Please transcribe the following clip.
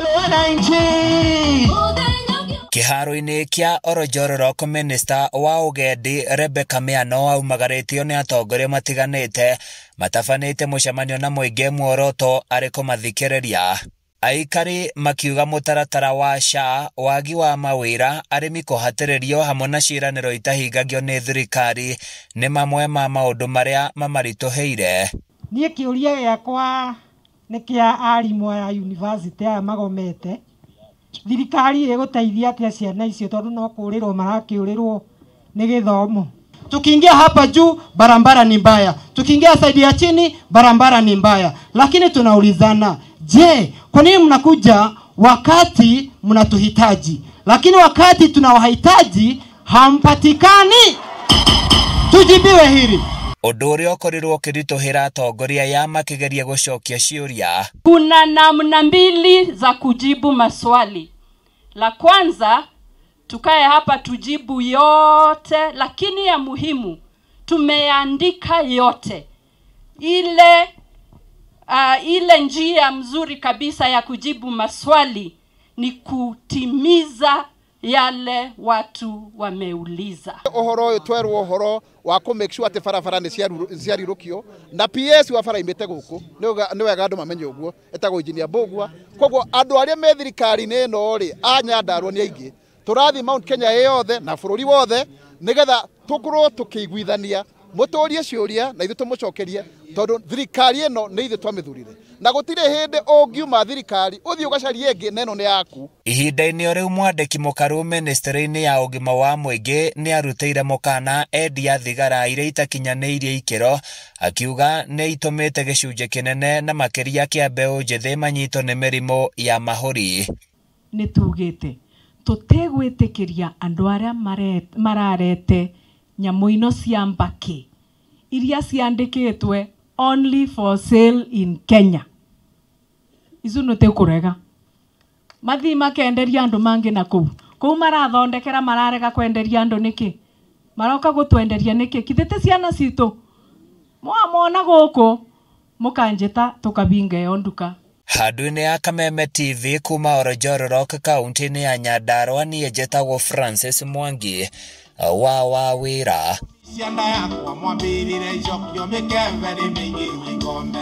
Wananchi. Kĩharo-inĩ kĩa Oronjororok, minista wa ũgendi Rebecca Miano aumagarĩtio nĩ atongoria matiganĩte matabanĩte mũcemanio na mũingĩ, muoroto arĩ kũmathikĩrĩria. Aikari makiuga mũtaratara wa SHA, wagi wa mawĩra, arĩmi kũhatĩrĩrio hamwe na ciĩranĩro itahingagio nĩ thirikari nĩ mamwe ma maũndũ marĩa mamaritũhĩire. Niĩ kĩũria gĩakwa nĩ kĩa arimũ aya university aya magomete, thirikari ĩgũteithia atĩa ciana icio, tondũ no kũũrĩrwo marakĩũrĩrwo nĩ gĩthomo? Tukiingia hapa juu barabara ni mbaya, tukiingia side ya chini barabara ni mbaya, lakini tunaulizana, je, kwa nini mnakuja wakati mnatuhitaji, lakini wakati tunawahitaji hampatikani? Tujibiwe hili. Ũndũ ũrĩa ũkorirwo ũkĩritũhĩra atongoria aya makĩgeria gũcokia ciũria. Kuna namna mbili za kujibu maswali. La kwanza, tukae hapa tujibu yote, lakini ya muhimu tumeandika yote. Ile njia mzuri kabisa ya kujibu maswali ni kutimiza yale watu wameuliza. Ũhoro ũyũ twerwo ũhoro wa kũ make sure atĩ barabara nĩ ciarirũkio na PS wa bara imĩte gũkũ, nĩ wega andũ mamenye ũguo, etagwo Engineer Mbũgua. Koguo andũ arĩa me thirikari-inĩ ĩno rĩ, a Nyandarua nĩ aingĩ. Tũrathiĩ Mount Kenya ĩ yothe na bũrũri wothe nĩgetha tũkorwo tũkĩiguithania, mũtũrie ciũria na ithuĩ tũmũcokerie, tondũ thirikari ĩno nĩ ithuĩ twamĩthurire na gũtirĩ hĩndĩ ũngiuma thirikari ũthiĩ ũgacarie ĩngĩ na ĩno nĩ yaku. Ihinda-inĩ o rĩu, mwandĩki mũkaru ministry-inĩ ya ũgima wa mũingĩ nĩ arutĩire mũkana endia thigara iria itakinyanĩirie ikĩro, akiuga nĩ itũmĩte gĩcunjĩ kĩnene na makĩria kĩa mbeũ njĩthĩ manyitwo nĩ mĩrimũ ya mahũri. Nĩ tugĩte tũtegwĩtĩkĩria andũ arĩa mararete nyamũ ino cia mbakĩ iria ciandĩkĩtwe "only for sale in Kenya". Icu nĩtĩkũrega mathii makenderia andũ mangĩ na kũu kũu marathondekera, mararega kwenderia andũ nĩkĩ? Maroka gũtwenderia nĩkĩ? Kithĩ ti ciana citũ? Mwamona gũkũ mũkanjĩta tũkabinga ĩyo nduka. Handũ-inĩ ya Kameme TV kuma Oronjororok, kaunti-inĩ ya Nyandarua, niĩ njĩtagwo Francis Mwangi wa wĩra. Ciana yakwa mwambĩrĩre icokio mĩkembe nĩ mĩingĩ ikombe.